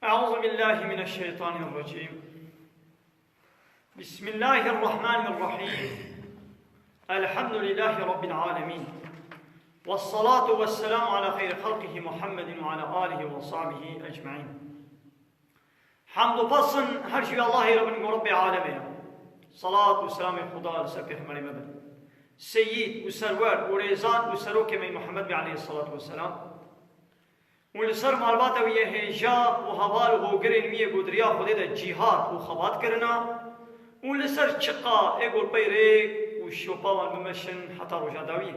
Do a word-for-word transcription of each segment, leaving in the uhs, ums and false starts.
أعوذ بالله من الشيطان الرجيم. بسم الله الرحمن الرحيم. الحمد لله رب العالمين. والصلاة والسلام على خير خلقه محمد وعلى آله وصحبه أجمعين. Hamd û pesn her ji Allahê re bin ku Rebbê alemê ye. Salat û selamê Xuda li ser Pêxemberê me bin. Seyîd û serwer û rêzan û serokê me Muhammed be aleyhissalatu vesselam. Û li ser malbata wî yê hêja û heval û hogirên wî yê ku di riya Xwedê de cîhad û xebat kirina û li ser çiqa ê ku pey rêk û şopa wan bimeşin heta roja dawiyê.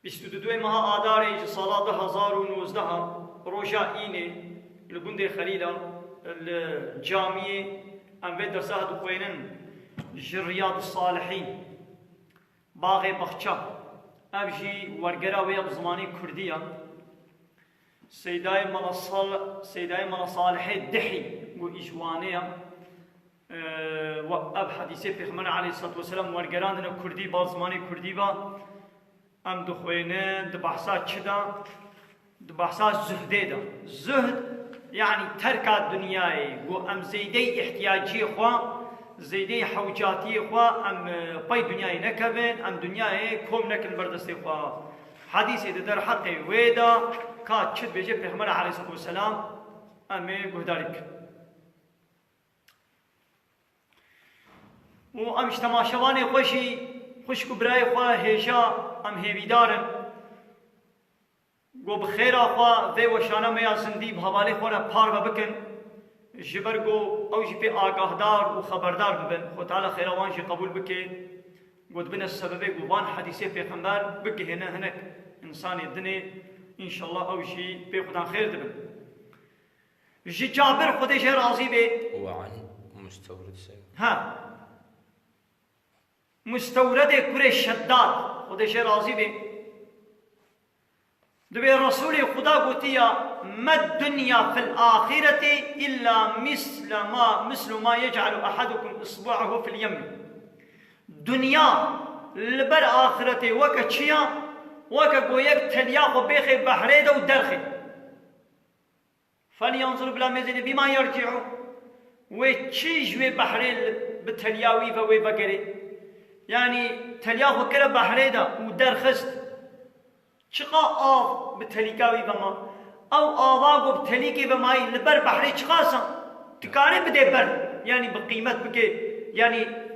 Bîst û du meha Adarê ji sala du hezar û nozdeh, roja Înê, li gundê Xelîla, li camiyê, em vê dersa dixwênin ji Riyadus Salihîn. Baxê Baxça. Ev jî wergera wê ya bi zimanê kurdî ya. Seydayê Mala Sal-, Seydayê Mala Salihê Dihî, ku î ji Wanê ya. Ee, we ev hedîsê Pêxember aleyhissalatu vesselam wergerandine kurdî, ba zimanê kurdî ba. Em dixwênin, di behsa çi de? Di behsa zuhdê de. Zuhd, yanî terka dinyayê, ku em zêdeyî ihtiyaciyê xwe, zêdeyî hewcatiyê xwe, em, e, pey dinyayê nekevin, em dinyayê kom nekin ber destê xwe. Hedîsê di derheqê wê de, ka çi dibêje Pêxember aleyhissalatu vesselam, em ê guhdarî bikin. Û em ji temaşevanê xwe jî, xwişk û birayê xwe hêja, em hêvîdar in. Ku bi xêra xwe vê weşana me ya zindî bi hevalê xwe re parve bikin, ji ber ku ew jî pê agahdar û xeberdar bibin. Xwe Teala xêra wan jî qebûl bike. Ku dibine sebebê ku van hedîsê Pêxember bigihêne hinek însanê dinê, înşallah ew jî pê Xudan xêr dibin. Ji Cabir, Xwedê jê razî be. Û an mustewrid se. Ha. Mustewredê kurê Şeddad, Xwedê jê razî be. Dibê Resûlê Xuda gotiya, "Ma dunya fil axireti illa misle ma, mislu ma yec'alu ahadukum isbu'ahu fil yemmi." Dinya li ber axiretê weke çi ya? Weke ku yek teliya xwe bêxê behrê de û derxê. "Felyanzur ila l-mezini bima yerci'u." Wê çi ji wê behrê li, bi teliya wî ve wê vegerê? Yanî teliya xwe kire behrê de û derxist. Çiqa av bi telîka wî ve ma? Ew ava ku bi telîkê ve mayî li ber behrê çiqas e? Dikare bidê ber, yanî bi qîmet bike, yanî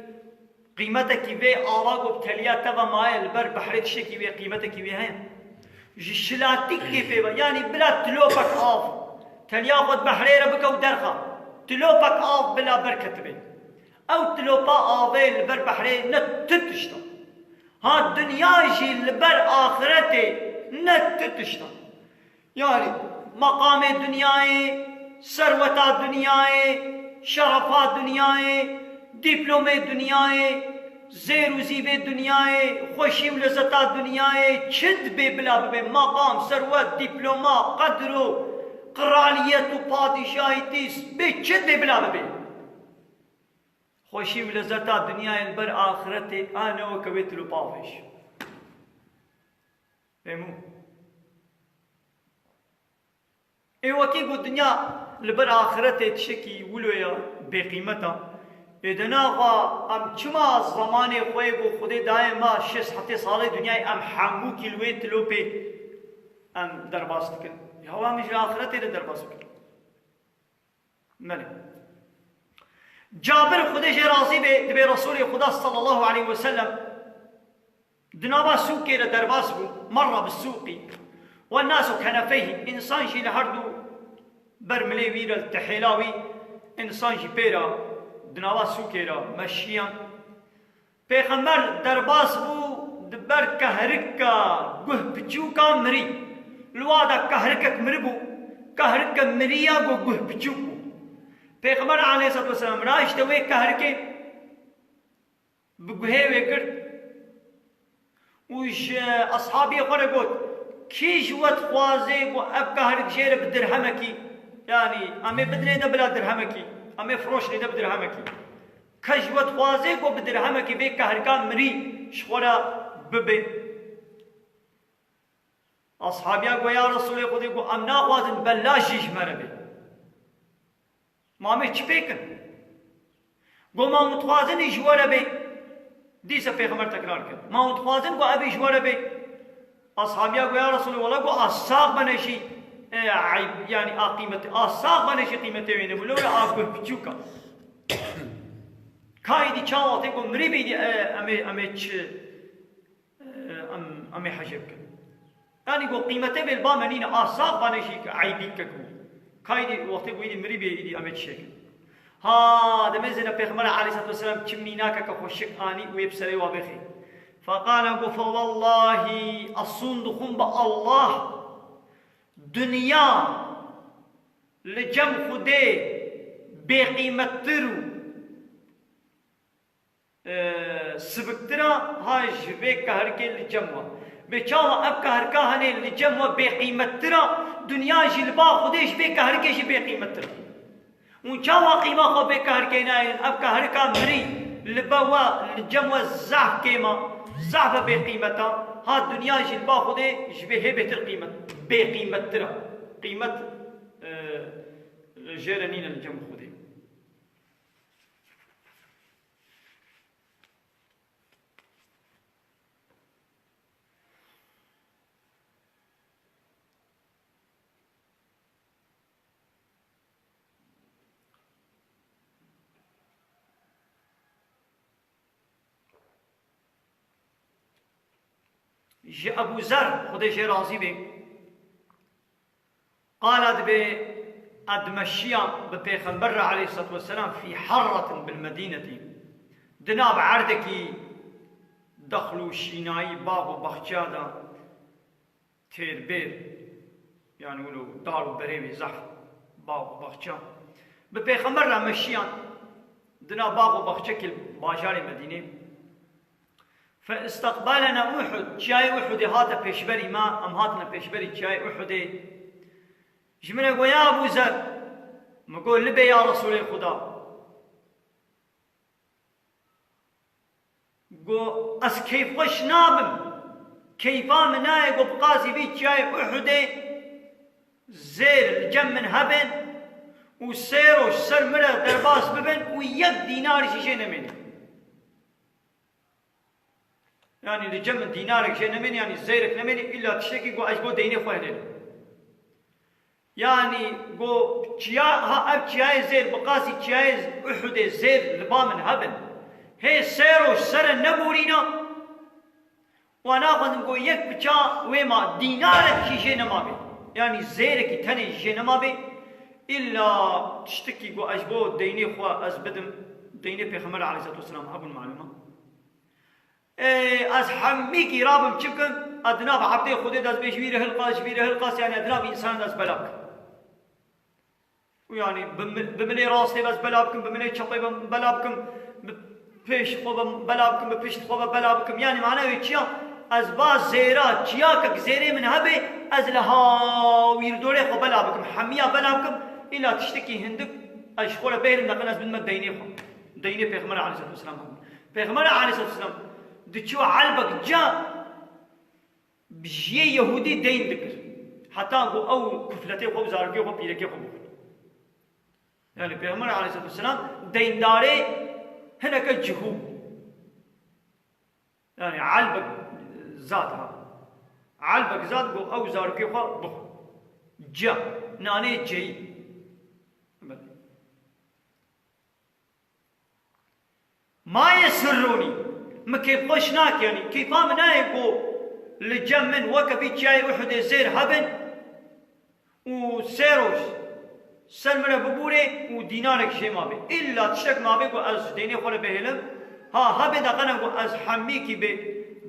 qîmetekî vê ava ku bi teliya te ve maye li ber behrê tiştekî wê qîmetekî wê heye? Ji şilatîkê pê ve, yanî bila tilopek av, teliya xwe di behrê re bike û derxa. Tilopek av bila ber ketibe. Ew tilopa avê li ber behrê ne tu tişt e. Ha dinya jî li ber axiretê ne tu tişt e. Yanî meqamê dinyayê, serweta dinyayê, şerefa dinyayê, dîplomê dinyayê, zêr û zîvê dinyayê, xweşî û lezeta dinyayê, çi dibê bila bibê, meqam, serwet, dîploma, qedro, qiraliyet û padîşahîtî, bê çi dibê bila bibê? Xweşî û lezeta dinyayê li ber axiretê a ne weke wê tilopavê jî. Fehmû? Ê wekî ku dinya li ber axiretê tiştekî wilo ye bêqîmet e. Ê de naxa em çima zemanê xwe yê ku Xwedê daye me şêst hetê salê dinyayê em hemûkî li wê tilopê em derbas dikin? Ya em ji axiretê de derbas bikin. Belê. Cabir, Xwedê jê razî be, dibê Resûlê Xuda sallallahu aleyhi ve sellem di nava sûkê de derbas bû, merra bi sûqî, ve nasu kenefeyhi, însan jî li her du ber milê wî re, li tehêla wî, însan jî pê re di nava sûkê re meşiyan. Pêxember derbas bû di ber kehrika guh piçûka mirî. Li wa de kehrikek miribû, kehrike mirî ya ku guh piçûk bû. Pêxember aleyhissalatu vesselam raşte wê kehrikê, bi guhê wê girt û ji eshabiyê xwe re got, "Kî ji we dixwaze ku ev kehrik jê re bi dirhemekî, yanî em ê bidinê de bila dirhemekî, em ê firoşinê de bi dirhemekî." Ke ji we dixwaze ku bi dirhemekî vê kehrika mirî ji xwe re bibe. Ashabiya got, "Ya Resûlê Xwedê, got, em naxwazin belaj jî ji me re be." Ma em ê çi pê kin? Got, ma hûn dixwazin ji we re bê. Dîsa Pêxember tekrar kir. Ma hûn dixwazin ku ev ji we re bê? Ashabiya got, ya Resulallah, got, a sax bene jî, e, eyb, yani a qîmet, a sax bene jî qîmetê wê nebû. Lewre a guh piçûk a. Ka êdî çawa tê ku mirî bê êdî, e, em ê, em ê çi, e, em, em ê hecê bikin. Yanî ku qîmetê bê li ba me nîne, a sax bane jî eybî kek bû. Ka êdî wextê ku êdî mirî bê êdî em ê çi çêkin. Ha, demê zêne Pêxember aleyhissalatu vesselam çi mînakeke xweşik anî û wê bi serê wa bêxê. Feqala, got, fewellahî, ez sûnd dixwim bi Allah, dinya li cem Xwedê bêqîmettir û, e, siviktir a ha ji vê kehrikê li cem we. Bê çawa ev kehrika hene li cem we bêqîmettir a, dinya jî li ba Xwedê ji vê kehrikê jî bêqîmettir a. Hûn çawa qîma xwe vê kehrikê nayênin? Ev kehrika mirî li ba we, li cem we zehf kêm a, zehf e bêqîmet a. Ha dinya jî li ba Xwedê ji vê hê bêtir qîmet, bêqîmettir a. Qîmet, e, jê re nîne li cem Xwedê. Ji Ebû Zer, Xwedê jê razî bê, qala dibe, ez dimeşiya bi Pêxember re aleyhissalatu vesselam fî herratin bil medînetî, di nav erdekî dexl û şînayî, bax û baxçeya de, têrbêr, yani wilo dar û berê wê zehf, bax û baxçe. Bi Pêxember re meşiyan di nav bax û baxçekî bajarê Medînê. Fe isteqbalena Uhud, çiyayê Uhudê hate pêşberî me, em hatine pêşberî çiyayê Uhudê. Ji min re got, ya Ebû Zer, min got, li bê ya Resûlê Xuda. Got, ez keyfxweş nabim. Keyfa min nayê ku bi qasî vî çiyayê Uhudê zêr li cem min hebin û sê roj ser min re derbas bibin û yek dînar jî jê nemêne. Yani li cem min dînarek jê nemêne, yani zêrek nemêne, îlla tiştekî ku ez ji bo deynê xwe hilênim. Yanî, got, çiya, ha, ev çiyayê zêr, bi qasî çiyayê Uhudê zêr li ba min hebin. Hê sê roj sere neborîna, wa naxwazim, got, yek piça wê ma, dînarek jî jê nemabê. Yanî zêrekî tenê jî jê nemabê. Îlla tiştekî, got, ez ji bo deynê xwe ez bidim, deynê Pêxember aleyhissalatu vesselam hebûn malûm e. Ê, ez hemîkî rabim çi bikim? Ez di nav ebdê Xwedê de ez bê ji vî re hilqas, ji vî re hilqas, yani ez di nav însanan de ez bela bikim. Û yani bi mi-, bi milê rastê be ez bela bikim, bi milê çepê be bela bikim, bi pêş xwe be bela bikim, bi pişt xwe be bela bikim. Yani mana wê çi ya? Ez ba zêra, çiyakek zêrê min hebe, ez li hawîrdorê xwe bela bikim, hemiya bela bikim, îla tiştekî hindik ez ji xwe re bêrim, neqin ez bidime deynê xwe. Deynê Pêxember aleyhissalatu vesselam hebû. Pêxember aleyhissalatu vesselam diçû elbek ca bi jiyê Yehûdî deyn dikir. Heta ku ew kufletê xwe û zarokê xwe pîrekê xwe bixwin. Yani Pêxember aleyhissalatu vesselam deyndarê hineke cihû. Yani elbek zad ha. Elbek zad ku ew zarokê xwe bixwin. Ca, nanê ceyî. Ma yesurrûnî, min kêfxweş nake, yanî kêfa min nayê ku li cem min weke vî çiyayê Uhudê zêr hebin û sê roj ser min re bibûrê û dînarek jê mabe. Îlla tiştek mabe ku ez ji deynê xwe re bihêlim. Ha, hebe deqene ku ez hemîkî bê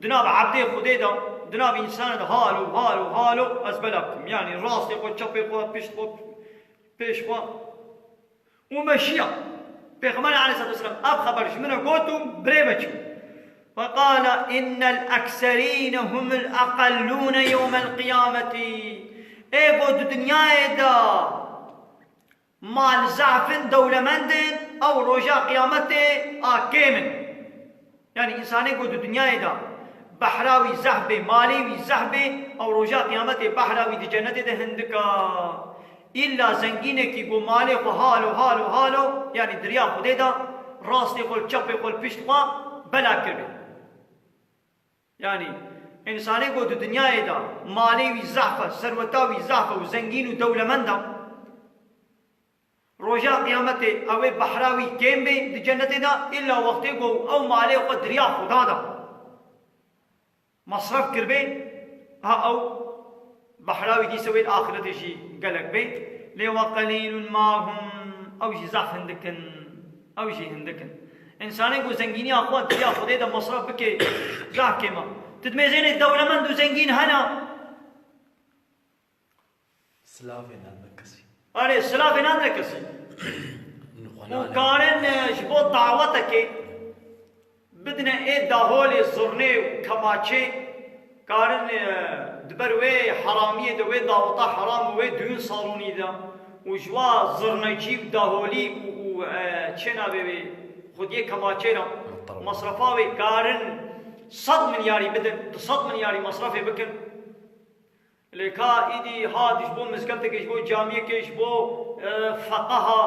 di nav ebdê Xwedê de, di nav însanê de halo, halo, halo ez bela bikim. Yanî rastê xwe, çepê xwe, pişt xwe, pêş xwe. Û meşiya. Pêxember aleyhissalatu vesselam ev xeber ji min re got û birê me çû. Ve qala innel ekserîne humul eqellûne yewmel qiyameti. Ê got di dinyayê de mal zehf in, dewlemend in, ew roja qiyametê a kêm in. Yani însanê ku di dinyayê de behra wî zehf bê, malê wî zehf bê, ew roja qiyametê behra wî di cennetê de hindik a. Îlla zengînekî ku malê xwe halo, halo, halo, yanî di riya Xwedê de, rastê xwe, çepê xwe, pişt xwe bela kiribe. Yanî, însanê ku di dinyayê de malê wî zehf e, serweta wî zehf e û zengîn û dewlemend e, roja qiyametê ew ê behra wî kêm bê di cenetê de, îlla wextê ku ew malê xwe di riya Xuda de mesref kiribê, ha ew behra wî dîsa wê li axiretê jî gelek bê. Lê ve qelîlun ma hum, ew jî zehf hindik in, ew jî hindik in. Însanê ku zengîniya xwe di riya Xwedê de mesref bike, zehf kêm e. Tu dimêzênê dewlemend û zengîn hene? Silavê nan nekesî. Erê, silavê nan nekesî. Û karin, e, ji bo dawetekê bidine ê daholê zirnê û kemaçê, karin, e, di ber wê heramiyê de, wê daweta heram û wê düğün salonî de û ji wa zirnecî û daholî û, û, e, çê navê wê xwediyê kemaçê re mesrefa wê karin sed milyarî bidin, du sed milyarî mesrefê bikin. Lê ka îdî ha ji bo mizgeftekê, ji bo camiyekê, ji bo, e, feqeha,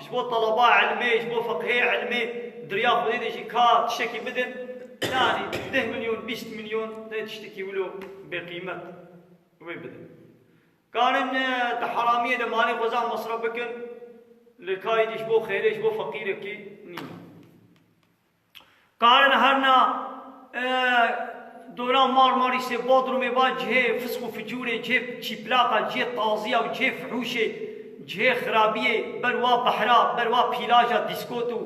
ji bo teleba ilmê, ji bo feqihê ilmê, di riya Xwedê de jî ka tiştekî bidin, yanî deh milyon, bîst milyon, ne tiştekî wilo bêqîmet wê bidin. Karin, e, di heramiyê de malê xwe zaf mesref bikin, lê ka îdî ji bo xêrê, ji bo feqîrekî nîne. Karin herna, e, dora Marmarîsê, Bodrumê, va cihê fisk û ficûrê, cihê çîplaqa, cihê taziya û cihê fihûşê, cihê xirabiyê, ber wa behra, ber wa pîlaja dîskot û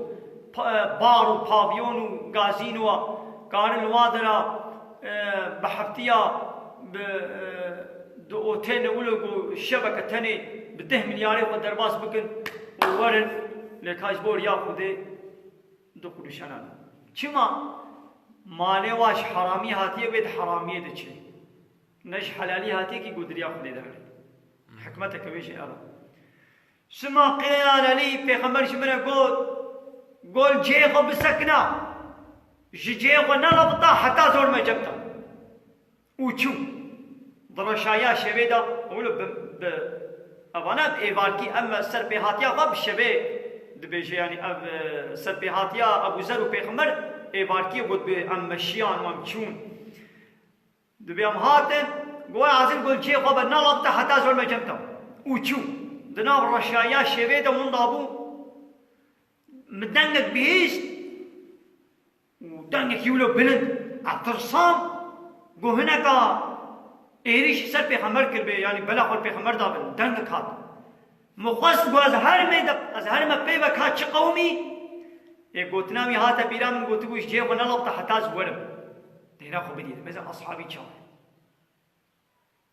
pa-, e, bar û pavyon û gazînoa. Karin li wa dera, e, bi heftiya bi, e, di otêlê wilo ku şeveke tenê bi deh milyarê xwe derbas bikin û werin, lê ka ji bo riya Xwedê du quruşana ne. Çima? Malê wa ji heramî hatiye, wê di heramiyê de çê. Ne ji helalî hatiye kî ku di riya Xwedê de here. Hikmeteke wê jî ev e. Sima qîleyan Elî, Pêxember ji min re got, got cihê xwe bisekina, ji cihê xwe nelebita heta zor me cem te. Û çû. Di reşahiya şevê de, wilo bi, bi, evana bi êvarkî, em serpêhatiya xwe bi şevê dibêje, yanî ev, e, serpêhatiya Ebû Zer û Pêxember êvarkî got bi em meşiyan û em çûn. Dibê em hatin, got, "Azim got cihê xwe bi nelebite heta zor me cem te." Û çû. Di nav reşahiya şevê de winda bû, min dengek bihîst, û dengekî wilo bilind, ez tirsam, got hineka êrîş ser pêxember kiribê, yanî bela xwe li pêxember dabin, dengek hat. Min xwest got ez hermê de, ez herme pê ve ka çi qewimî, ê gotina wî hate bîra min, gotibû ji cihê xwe nelebite heta ez werim. Têra xwe bidî, mesela ashabî çawa.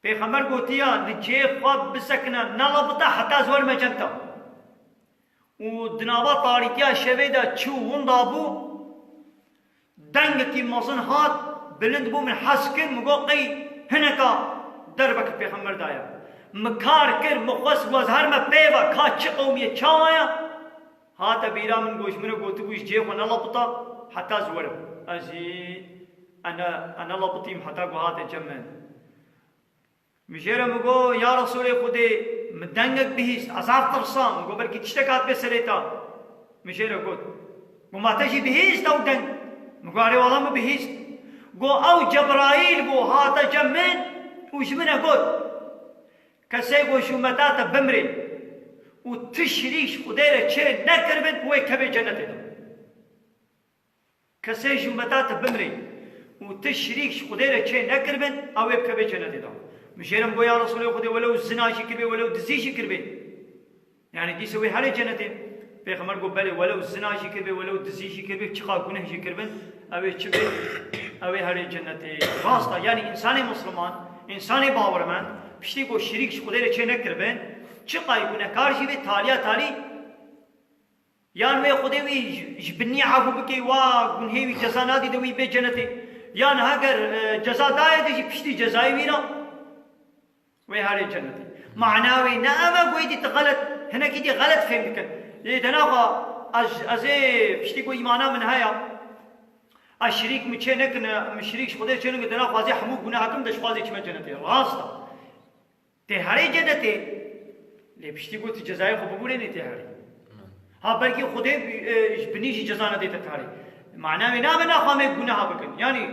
Pêxember gotiya, li cihê xwe bisekine, nelebite heta ez werime cem te. Û di nava tarîtiya şevê de çû winda bû, dengekî mezin hat, bilind bû, min hes kir, min got, qey hineka derbeke pêxember daye. Min kar kir, min xwest got ez herime pê ve, ka çi qewmî ye, çawa ye? Hate bîra min, got ji min re gotibû ji cihê xwe nelebita heta ez werim. Ez jî ene, ene lebitîm heta ku hate cem min. Min jê re min got, ya Resûlê Xwedê, min dengek bihîst, ez zaf tirsam. Min got, belkî tiştek hatibê serê te. Min jê re got. Got, ma te jî bihîst ew deng? Min got, erê wela min bihîst. Got, ew Cebraîl bû, hate cem min û ji min re got, kesê ku ji umeta te bimrê û ti şirîk ji Xwedê re çê nekiribin, wê kevê cenetê de. Kesê ji umeta te bimrê û ti şirîk ji Xwedê re çê nekiribin, ew ê bikeve cenetê de. Min jê re min got, ya Resûlê Xwedê, welew zina jî kiribê, welew dizî jî kiribê, yanî dîsa wê herê cenetê? Pêxember got, belê, welew zina jî kiribê, welew dizî jî kiribê, çiqa guneh jî kiribin, ew ê çi bê? Ew ê herê cenetê. Rast e, yanî însanê misliman, însanê bawermend, piştî ku şirîk ji Xwedê re çê nekiribin, çiqayî gunehkar jî bê, taliya talî, yan wê Xwedê wî ji, ji binî efû bike, wa gunhê wî ceza nadî de wî bê cenetê. Yan heger, e, ceza daye de jî piştî cezayê wî re wê herê cenetê. Mana wê ne ev e ku êdî tu xelet, hinekî dî xelet fêm dikin. Lê dena xwe ez, ez ê piştî ku îmana min heye, ez şirîk min çê nekine, min şirîk ji Xwedê çê nekine, dena xwazê hemû guneha kim de ji xwazê çime cenetê. Rast e. Tê herê cenetê, Lê piştî got, cezayê xwe bibûrênê tê herî. Ha, belkî Xwedê, e, ji binî jî ceza nedê te tarî. Mana wê nabe naxwe em ê guneha bikin. Yanî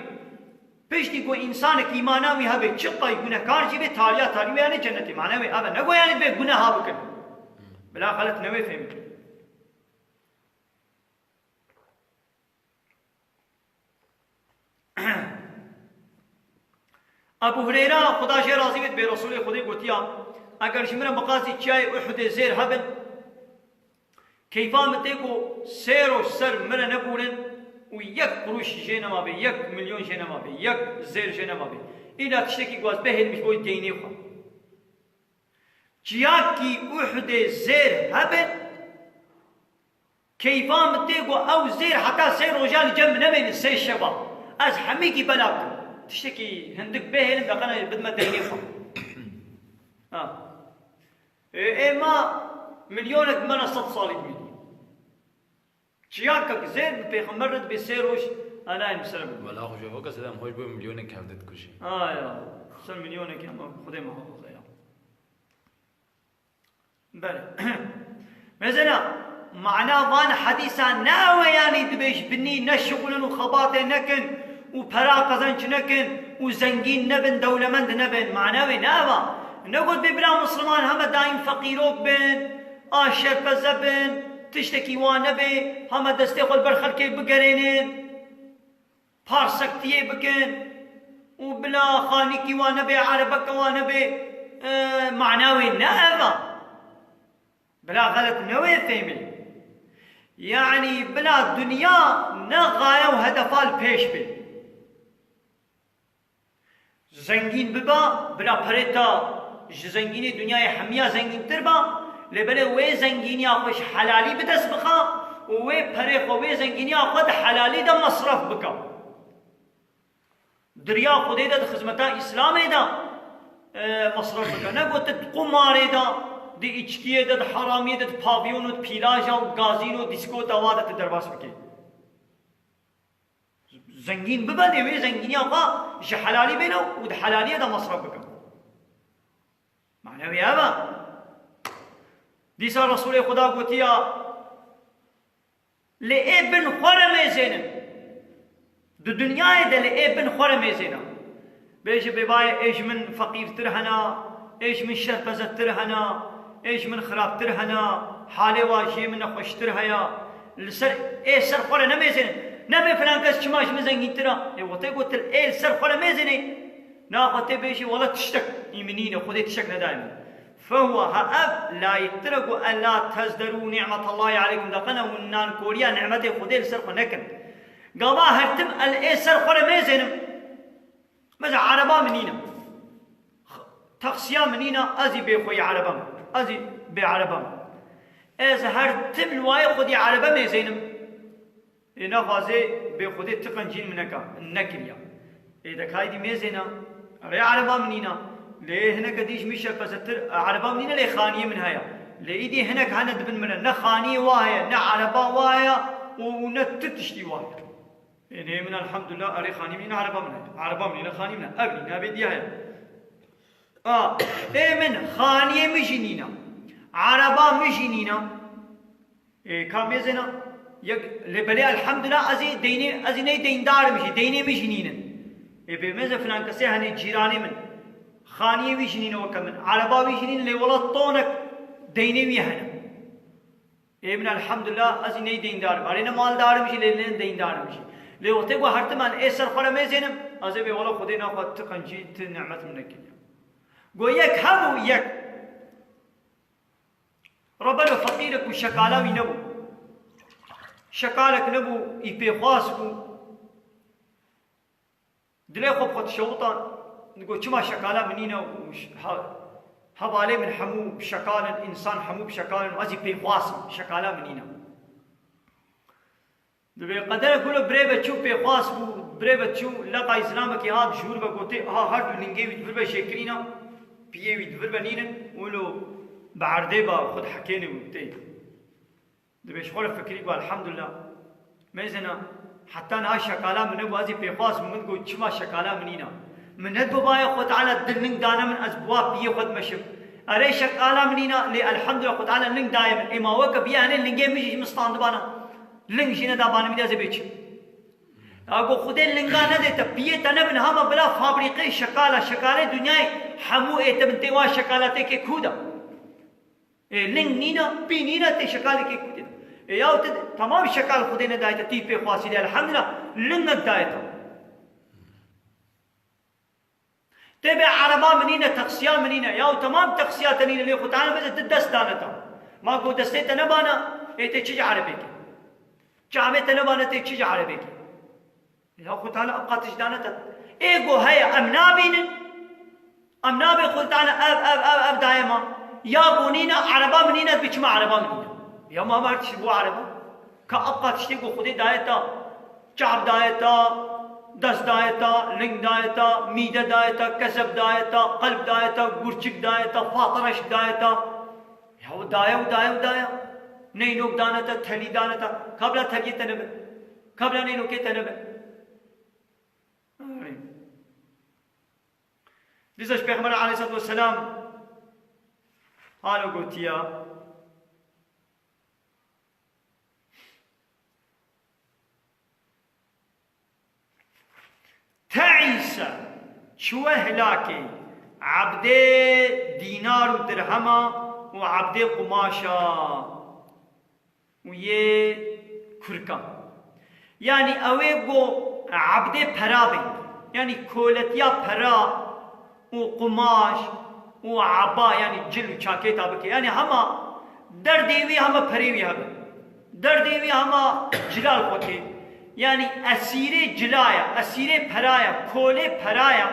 piştî ku însanek îmana wî hebe, çiqay gunehkar jî bê, tariya tarî wê yanî cennetê. Mana wê ebe ne ku yanî bê guneha bikin. Bila xelet newê fêm. Ebu Hureyra, Xuda jê razî bêt, bê Resulê Xwedê gotiya, eger ji min re miqasî çiyayê Uhudê zêr hebin, keyfa min tê ku sê roj ser min re nebûrin û yek qurûş jê nemabe, yek milyon jê nemabe, yek zêr jê nemabe. Îla tiştekî ku ez bihêlim ji bo deynê xwe. Çiyakî Uhudê zêr hebin, keyfa min tê ku ew zêr heta sê roja li cem min nemênin, sê şeva. Ez hemîkî bela bikim. Tiştekî hindik bihêlim, deqene bidime deynê xwe. Ha. Ê, ê ma milyonek me ne sed salî dimînî. Çiyakek zêr bi pêxember re dibê sê roj, anayên bi ser bû. Wela xwe ji vaka sedem xweş bû milyonek hev dikujî. Aya, ser milyonek ama Xwedê muhafaza ya. Belê. Mesela, mana van hedîsa ne ew e, yanî dibê ji binî neşixulin û xebatê nekin û pera qezenc nekin û zengîn nebin, dewlemend nebin. Mana wê ne ev e. Negot bê bila Misliman heme daîm feqîrok bin, a şerpeze bin, tiştekî wan nebê, heme destê xwe li ber xelkê bigerênin. Parsektiyê bikin û bila xanîkî wan nebe, erebeke wan nebe, e, mana wê ne ev e. Bila xelet newê fêmê. Yanî bila dinya ne xaye û hedefa li pêş bê. Zengîn biba, bila perê ta ji zengînê dinyayê hemiya zengîntir ba, lê belê wê zengîniya xwe ji helalî bi dest bixa û wê perê xwe, wê zengîniya xwe di helalî de mesref bika. Di riya Xwedê de, di xizmeta Îslamê de, e, mesref bika. Ne ku tu di qumarê de, di îçkiyê de, di heramiyê de, di pavyon û di pîlaja û gazîno, dîskota wa de tu derbas bikî. Zengîn bibe, lê wê zengîniya xwe ji helalî bêne û di helaliyê de mesref bike. Mana wê ev e. Dîsa Resulê Xuda gotiya, lê ê bin xwe re mêzênin. Di dinyayê de lê ê bin xwe re mêzêne. Bêje bê bayê ê ji min feqîrtir hena, ê ji min şerpezetir hena, ê ji min xirabtir hena, halê wa jê min nexweştir heya. Li ser, ê ser xwe re nemêzêne. Nebe filan kes çima ji min zengîntir e. Ê wextê ku tu ê li ser xwe re mêzênê, naxwe tê bêjî, wela tiştek î min nîne, Xwedê tiştek nedaye min. Fehuwe, ha ev layîqtir e ku ella tezderû nîmetallahî aleykum, deqene hûn nankoriya nîmetê Xwedê li ser xwe nekin. Gava her tim el ê ser xwe re mêzênim. Mesela ereba min nîne. Taksiya min nîne, ez î bê xweyî ereba me. Ez î bê ereba me. Ez her tim li wayê xwedî erebe mêzênim. Ê naxwazê bê xwedê ti qencîn min neka, nekiriya. Ê de kaydî mêzêna, erê ereba min nîna. Lê hineke dî ji min şerpezetir, ereba min nîne lê xaniyê min heye. Lê îdî hinek hene dibin min re, ne xaniyê wa heye, ne ereba wa heye û ne ti tiştî wa heye. Ê nê min elhamdulillah, erê xanî min nîne, ereba min heye. Ereba min nîne, xanî min heye. Ev nîne, bê diya heye. A, ê min xaniyê min jî nîne. Ereba min jî nîne. Ê, ka mêzêna, yek, lê belê elhamdulillah, ez ê deynê, ez ê ney deyndar im jî, deynê min jî nînin. Ê, bê mêze filan kesê hene cîranê min. Xaniyê wî jî nîne weke min. Ereba wî jî nîne, lê wela tonek deynê wî hene. Ê min elhamdulillah, ez ê ney deyndar im. Erê ne maldar im jî, lê ne deyndar im jî. Lê wextê ku her tim ez ê ser xwe re mêzênim, ez ê bê wela Xwedê naxwe ti qencî, ti nîmet min nekiriye. Go yek hebû, yek. Rebelo feqîrek bû, şekala wî nebû. Şekalek nebû, î pêxwas bû. Dilê xwe bi xwe dişewita, digot, çima şekala min nîne û ş-, ha-, hevalê min hemû şekal in, însan hemû bi şekal in, ez î pêxwas im, şekala min nîne. Dibê qederek wilo birê ve çû pêxwas bû, birê ve çû leqay zilamekî hat ji wir ve gotê, ha her du lingê wî di vir ve jêkirîna, piyê wî di vir ve nînin, wilo bi erdê ba xwe dihekêne û tê. Dibê ji xwe re fikirî ku elhamdulillah. Mêzêna, heta niha şekala min nebû, ez ê pêxwas bûm, min got, çima şekala min nîna? Min nedigot, bayê Xwe Teala di ling dane min, ez bi wa piyê xwe dimeşim. Erê şekala min nîna, lê elhamdulillah Xwe Teala ling daye min. Ê ma weke biya henê lingê min jî ji min standibana. Ling jî nedabana min, ez ê bêçim. Ya go Xwedê linga nede te, piyê te nebin hema bila fabrîqeyê şekala, şekalê dinyayê hemû ê te bin tê wan şekalatê kê kû de. Ê ling nîna, pî nîna tê şekalê kê kû tê de. Ê yaw te temam şekal Xwedê nedaye te, tî pê xwasî de elhamdulillah, lingek daye te. Tê bê ereba min nîne, teqsiya min nîne. Yaw temam teqsiya te nîne, lê Xwe Teala beze di dest dane te. Ma go destê te nebana, ê tê çi ji erebêkê? Çavê te nebana tê çi ji erebêkê? Ya Xwe Teala ev qatiş dane te. Ê go heye, em nabînin. Em nabê Xwe Teala ev, ev, ev, ev daye ma. Ya go nîne, ereba min nîne, ez bê çima ereba min nîne? Ya ma her tişt bo ereba. Ka ev qatiş tê go Xwedê daye te. Çav daye te, dest daye te, ling daye te, mîde daye te, kezeb daye te, qelb daye te, gurçik daye te, fatireşk daye te. Ya daye û daye û daye. Neynok dane te, telî dane te. Ka bila teliyê te nebe? Ka bila neynokê te nebe? Dîsa ji Pêxember aleyhissalatu vesselam halo gotiya. Teîse, çiwe hilakê, ebdê dînar û dirhema û ebdê qumaşa û yê kurka. Yanî ew ê go ebdê pera be. Yanî koletiya pera û qumaş û eba, yanî cil û çakêta bike. Yanî hema derdê wî hema perê wî hebe. Derdê wî hema cila li xwe kê. Yanî esîrê cila ye, esîrê pera ye, kolê pera ye.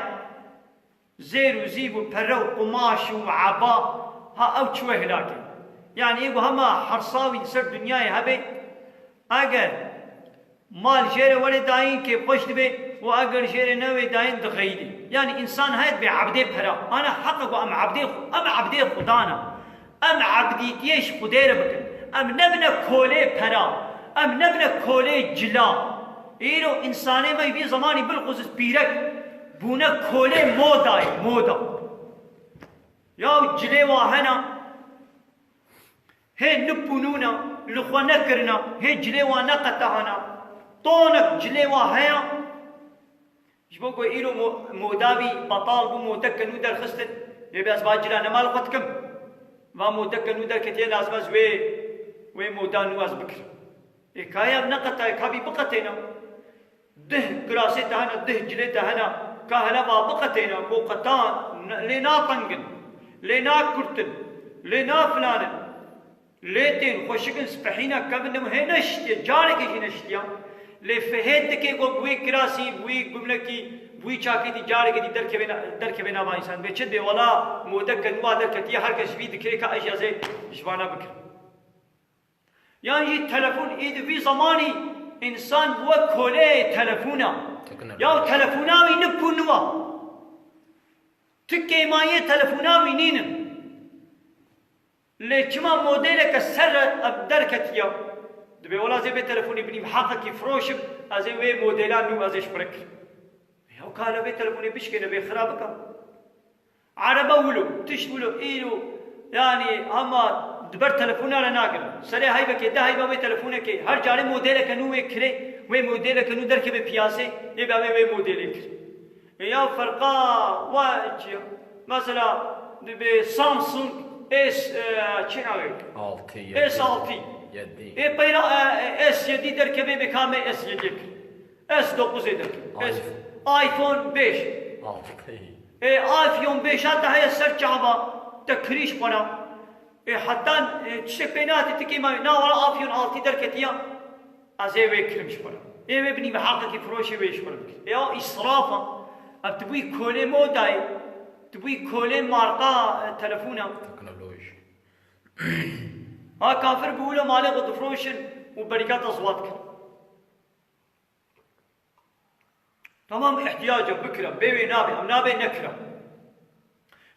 Zêr û zîv û pere û qumaş û eba, ha ew çiwe hilakê. Yanî ê go hema hersa wî li ser dinyayê hebe, eger mal jê re were dayîn kêfxweş dibe û eger jê re newê dayîn dixeyîdê. Yanî însan heye dibê ebdê pera. Ana heq e ku em ebdê xwe, em ebdê Xudan e. Em ebdîtiyê ji Xwedê re bikin. Em nebine kolê pera. Em nebine kolê cila. Îro însanê me vî zemanî bilxusus pîrek bûne kolê modayê, moda. Ya cilê wa hena, hê nipûnûna, li xwe nekirina, hê cilê wa neqetahana, tonek cilê wa heya, ji bo ku îro mo-, moda wî betal bû, modeke nû derxistin, ê bê ez va cila nema li xwe dikim. Va modeke nû derketiye, lazim ez wê, wê moda nû ez bikirim. Ê ka ev neqetayê, ka bî biqetêne. Dih kirasê te hene, dih cilê te hene, ka hele va biqetêne, ku qetan, ne-, lê natengin, lê nakurtin, lê nafilanin, lê tên xweşik in, spehîna kevin, hê neştiye, carekê jî neştiya. Lê fihê dikê ku bi wê kirasî, bi wî gumnekî, bi wî çakêtî carekê dî derkevê na-, derkevê nava însan. Bê çi dibê, wela modeke nû a derketiye, her kes ji vî dikirê ka ez jî ez ê ji vana bikirim. Yan jî telefon, î di vî zemanî însan bûye kolê telefona. Teknoloji. Ya telefona wî nipûniwa. Ti kêmayê telefona wî nînin. Lê çima modeleke ser re ev derketiya? Dibê wela zê vê telefonî binîm heqekî firoşim, ez ê wê modela nû ez ê ji xwe re kirim. Ya ka hele vê telefonê bişkêne, vê xira bika. Erebe wilo, tişt wilo, îro, yanî hema di ber telefona re nagirin. Serê heybekê, de heyba wê telefonekê, her carê modeleke nû wê kirê, wê modeleke nû derkeve piyasê, ê be wê, wê modelê kir. E ya ferqa wa çi ya? Mesela, dibê Samsung S, e, çi navê? Altı, yedi. S altı. Yedi. Ê peyra, e, e, S yedi derkeve, bê ka me S yedi kir. S dokuz ê derkeve. S, iPhone beş. Altı. Ê, Afyon beşa te heye ser çava, te kirî ji xwe re. Ê, heta, ê, tiştek pê nehatî, ti kêma wî, na wala Afyon altî derketiya, ez ê wê kirim ji xwe re. Ê wê binî bi heqekî firoşê wê ji xwe re bikir. Ê, o îsraf e. Ev tu bûyî kolê modayê, tu bûyî kolê marqa, e, telefona. Teknoloji. Ha kafir bi wilo malê xwe difroşin û berîka te ziwat kir. Tamam, ihtiyaca bikira, bê wê nabe, em nabe nekira.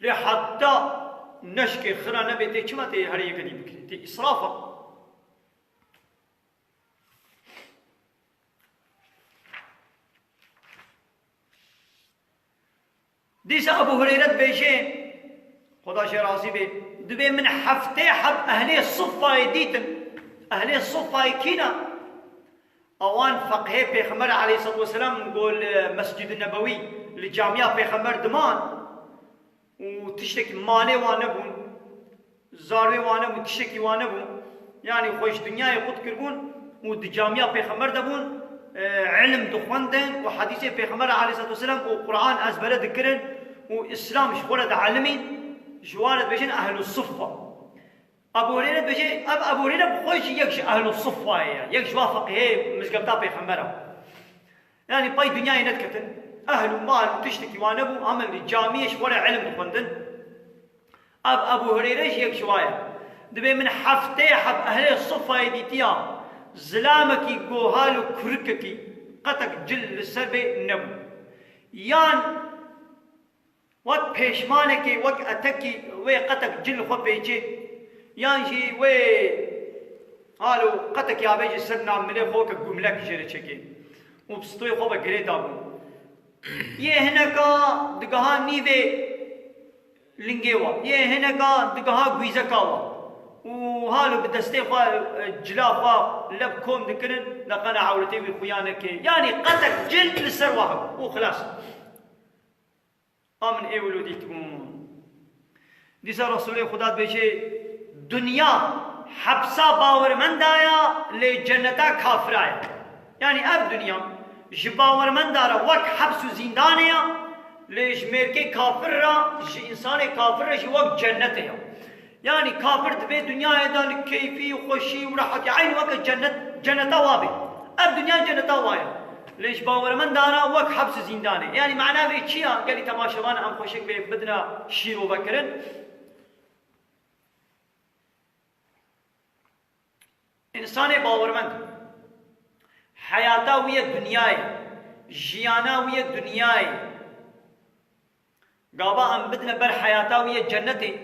Lê heta neşkê xira nebe tê çima tê her yekê dî bikirê? Tê israf e. Dîsa Ebu Hureyre dibêje, Xweda jê razî bê. Dibê min heftê heb ehlê suffayê dîtin. Ehlê suffayê kî ne? Ewan feqhê Pêxember aleyhisselatu vesselam go li Mescid-i Nebewî, li camiya Pêxember diman û tiştekî malê wan nebûn, zarwê wan nebûn, tiştekî wan nebûn. Yanî xwe ji dinyayê qut kiribûn û di camiya Pêxember de bûn, e, ilim dixwendin û hedîsê Pêxember aleyhisselatu vesselam û Quran ezbere dikirin û Îslam ji xwe re dielimîn, ji wan re dibêjin ehlu suffa. Ebu Hureyre dibêje, ev Ebu Hureyre bi xwe jî yek ji ehlu suffayê ye, yek ji wa feqihê mizgefta Pêxembera. Yanî pey dinyayê nediketin, ehl û mal û tiştekî wan nebû, hemin li camiyê ji xwe re ilim dixwendin. Ev Ebu Hureyre jî yek ji wa ye. Dibê min heftê heb ehlê suffayê dîtiya, zilamekî gohal û kurikekî qetek cil li ser bê nebû. Yan wek pêşmanekê, wek etekî wê qetek cil xwe pêçê, yan jî wê halo qetek ya vê ji ser namilê xwe weke gumlek jê re çekê û bi stûyê xwe ve girê dabû. Yê hineka digiha nîvê lingê wa, yê hineka digiha gwîzeka wa û halo bi destê xwe, e, cila xwe leb kom dikirin, neqena ewretê wî xuya neke. Yanî qetek cil li ser wa hebû û xilas. A min ê wilo dîtibûn. Dîsa Resulê Xuda dibêje, dinya hepsa bawermenda ya, lê cenneta kafira ye. Yanî ev dinya ji bawermenda re wek heps û zîndanê ya, lê ji mêrkê kafir re, ji însanê kafir re jî wek cennetê ya. Yanî kafir di vê dinyayê de li keyfî, xweşî û rehetî, eynî weke cennet, cenneta wa bê. Ev dinya cenneta wa ye. Lê ji bawermendan re wek heps û zîndanê. Yanî mana vê çi ya? Gelî temaşevan em xweşik bê bidine şîrovekirin. Însanê bawermend, heyata wî ye dinyayê, jiyana wî ye dinyayê. Gava em bidine ber heyata wî ye cennetê,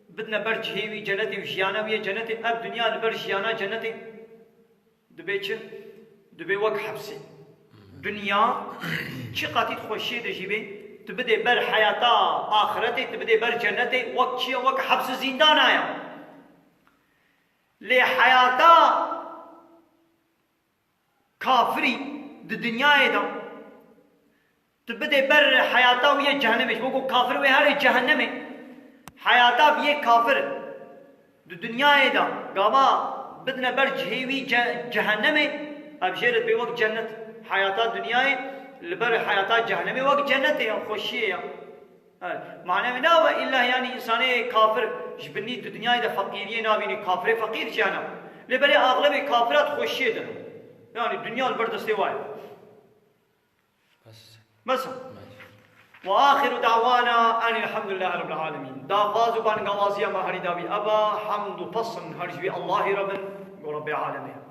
bidine ber cihê wî cennetê û jiyana wî ye cennetê, ev dinya li ber jiyana cennetê dibe çi? Dibe wek hepsê. Dinya çi qatî di xweşiyê de jî bê, tu bidê ber heyata axiretê, tu bidê ber cennetê, wek çi ye? Wek heps û zîndana ye. Lê heyata kafirî di dinyayê de, tu bidê ber heyata wî yê cehennemê, ji bo ku kafir wê herê cehennemê, heyata vî yê kafir di dinyayê de, gava bidine ber cihê wî ce-, cehennemê, ev jê re dibê wek cennet. Heyata dinyayê li ber heyata cehennemê wek cennetê ya, xweşiyê ya. Evet. Manevî ne ve illa yanî însanê kafir ji binî di dinyayê de feqîriyê nabînî, kafirê feqîr jî hene. Lê belê axlebê kafira di xweşiyê de ne. Yanî dinya li ber destê wa ye. Bes. Mesela. Bes. Ve axiru da'wana enil hamdülillahi rabbil alemin. Daxwaz û bangawaziya me herî dawî eva, hemd û pesn her ji wî Allahî re bin, ku Rebbê alemê.